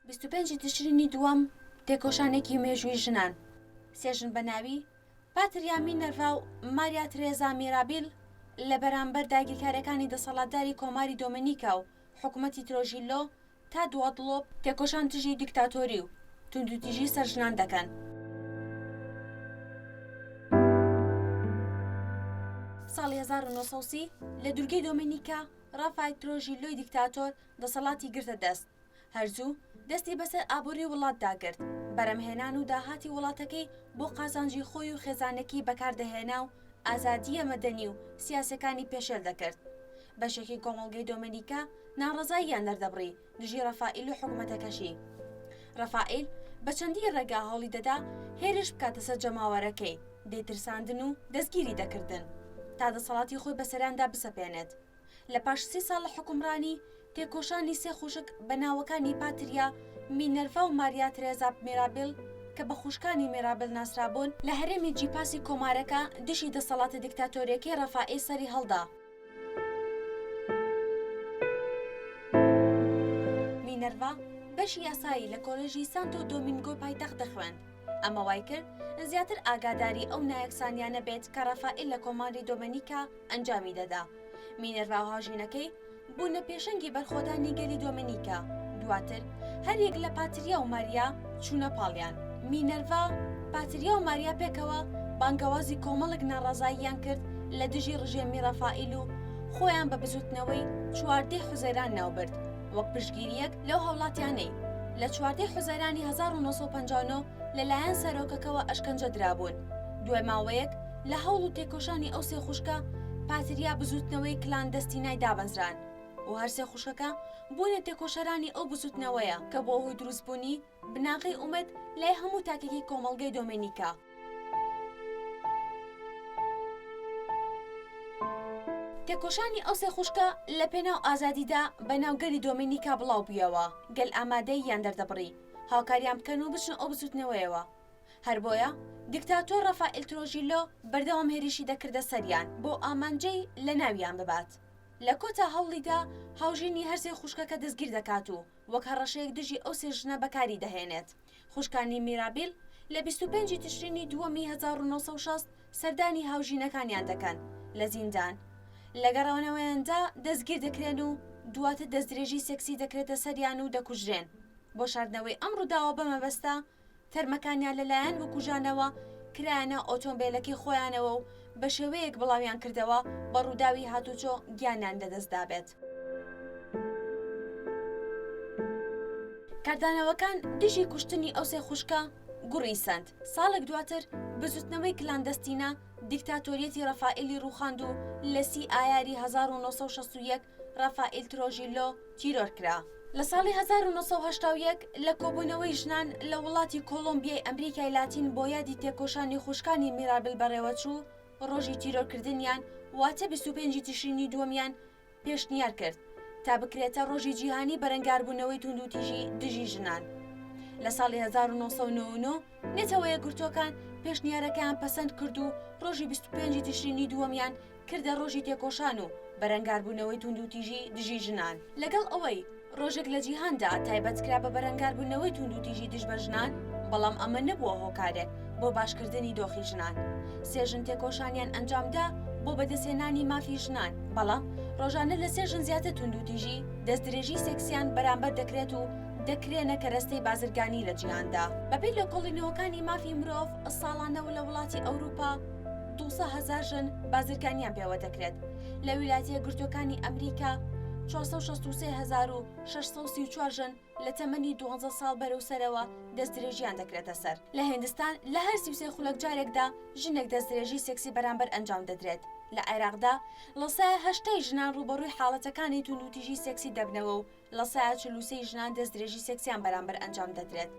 25 ی تشرینی دووەم تێکۆشانێکی مێژووی ژنان. سێ ژن بە ناوی، پاتریا مینەرڤا و ماریا ترێزا میرابیل، لە بەرامبەر داگیرکارەکانی دەسەڵاتداری کۆماری دۆمینیکا و حکومەتی ترۆژیلۆ تا دوا دڵۆپ تێکۆشان دژی دیکتاتۆری و توندوتیژی سەر ژنان دەکەن. ساڵی 1930 لە دورگەی دۆمینیکا ڕافایل ترۆژیلۆی دیکتاتۆر دەسەڵاتی گرتە دەست، هەر زوو دەستی بەسەر ئابووری وڵاتدا گرت، بەرەمهێنان و داهاتی وڵاتەکەی بۆ قازانجی خۆی و خێزانەکەی بەکار دەهێنا و ئازادییە مەدەنی و سیاسیەکانی پێشێل دەکرد. بەشێکی کۆمەڵگەی دۆمینیکا ناڕەزاییان دەردەبڕی دژی ڕەفائیل و حکومەتەکەشی. ڕەفائیل بە چەندین ڕێگا هەوڵی دەدا هێرش بکاتە سەر جەماوەرەکەی، دەیترساندن و دەستگیری دەکردن تا دەسەڵاتی خۆی بەسەریاندا بسەپێنێت. لە پاش سی ساڵ لە حوکمڕانی، تێکۆشانی سێ خوشک بە ناوەکانی پاتریا، مینەرڤا و ماریا ترێزا میرابیل کە بە خوشکانی میرابل ناسرابوون، لە هەرێمی جیپاسی کۆمارەکە دژی دەسەڵاتە دیکتاتۆرییەکەی ڕەفائیل سەری هەڵدا. مینەرڤا بەشی یاسایی لە کۆلێژی سانتۆ دۆمینگۆی پایتەخت دەخوێند، ئەمە وایکرد زیاتر ئاگاداری ئەو نایەکسانیانە بێت کە ڕەفائیل لە کۆماری دۆمینیکا ئەنجامی دەدا. مینەرڤا و هاوژینەکەی بوونە پێشەنگی بەرخۆدانی گەلی دۆمینیکا، دواتر هەریەک لە پاتریا و ماریا چوونە پاڵیان. مینەرڤا، پاتریا و ماریا پێکەوە بانگەوازی کۆمەڵێک ناڕەزاییان کرد لە دژی ڕژێمی ڕەفائیل و خۆیان بە بزووتنەوەی چواردەی حوزەیران ناوبرد وەک پشتگیرییەک لەو هاوڵاتیانەی لە چواردەی حوزەیرانی 1959 لەلایەن سەرۆکەکەوە ئەشکەنجە درابوون. دوای ماوەیەک لە هەوڵ و تێکۆشانی ئەو سێ خوشکە، پاتریا بزووتنەوەی کلاندەستینای دامەزراند و هەر سێ خوشکەکە بوونە تێکۆشەرانی ئەو بزووتنەوەیە کە بووە هۆی دروستبوونی بناغەی ئومێد لای هەموو تاکێکی کۆمەڵگەی دۆمینیکا. تێکۆشانی ئەو سێ خوشکە لە پێناو ئازادیدا بە ناو گەلی دۆمینیکا بڵاو بوویەوە، گەل ئامادەییان دەردەبڕی هاوکاریان بکەن و بچنە ئەو بزووتنەوەیەوە. هەر بۆیە دیکتاتۆر ڕەفائیل ترۆژیلۆ بەردەوام هێریشی دەکردە سەریان بەو ئامانجەی لەناویان ببات. لە کۆتا هەوڵیدا هاوژینی هەرسێ خوشکەکە دەستگیر دەکات و وەک هەڕەشەیەک دژی ئەو سێ ژنە بەکاری دەهێنێت. خوشکانی میرابیل لە 25 ی تشرینی دووەمی 1960 سەردانی هاوژینەکانیان دەکەن لە زیندان. لە گەڕانەوەیاندا دەستگیر دەکرێن و دواتر دەستدرێژی سێکسی دەکرێتە سەریان و دەکوژرێن. بۆ شاردنەوەی ئەم ڕووداوە بە مەبەستە تەرمەکانیان لەلایەن بکوژانەوە کرایە ناو ئۆتۆمبێلەکەی خۆیانەوە و بە شێوەیەک بڵاویان کردەوە بە ڕووداوی هاتوچۆ گیانیان لەدەستدابێت. کاردانەوەکان دژی کوشتنی ئەو سێ خوشکە گوڕی سەند. ساڵێک دواتر بزوتنەوەی کلاندەستینا دیکتاتۆریەتی ڕەفائیلی ڕووخاند و لە سی ئایاری 1961 ڕافائیل ترۆژیلۆ تیرۆر کرا. لە ساڵی 1981 لە کۆبوونەوەی ژنان لە وڵاتی کۆڵۆمبیای ئەمریکای لاتین بۆ یادی تێکۆشانی خوشکانی میرابل بەڕێوەچوو، ڕۆژی تیرۆرکردنیان واتە 25 ی تشرینی دووەمیان پێشنیار کرد تا بکرێتە ڕۆژی جیهانی بەرەنگاربوونەوەی توندوتیژی دژی ژنان. لە ساڵی 1999 نەتەوەیەکگرتووەکان پێشنیارەکەیان پەسەند کرد و ڕۆژی 25 ی تشرینی دووەمیان کردە ڕۆژی تێکۆشان و بەرەنگاربوونەوەی توندوتیژی دژی ژنان. لەگەڵ ئەوەی ڕۆژێک لە جیهاندا تایبەت کرا بە بەرەنگاربوونەوەی توندوتیژی دژ بە ژنان، بەڵام ئەمە نەبووە هۆکارێک بۆ باشکردنی دۆخی ژنان. سێ ژن تێکۆشانیان ئەنجامدا بۆ بەدەستهێنانی مافی ژنان، بەڵام ڕۆژانە لە سێ ژن زیاتر توندوتیژی، دەستدرێژی سێکسیان بەرامبەر دەکرێت و دەکرێنە کەرەستەی بازرگانی لە جیهاندا. بەپێی لێکۆڵینەوەکانی مافی مرۆڤ، ساڵانە و لە وڵاتی ئەوروپا 200 هەزار ژن بازرگانیان پێوە دەکرێت. لە ویلایەتە یەکگرتووەکانی ئەمریکا 463634 ژن لە تەمەنی دوانزە ساڵ بەرەو سەرەوە دەستدرێژیان دەکرێتە سەر. لە هیندستان لە هەر 33 خولەک جارێکدا ژنێک دەستدرێژی سێکسی بەرامبەر ئەنجام دەدرێت. لە عێراقدا لە سایە هەشتای ژنان ڕووبەڕووی حاڵەتەکانی توندوتیژی سێکسی دەبنەوە و لە سایە 43 ژنان دەستدرێژی سێکسیان بەرامبەر ئەنجام دەدرێت.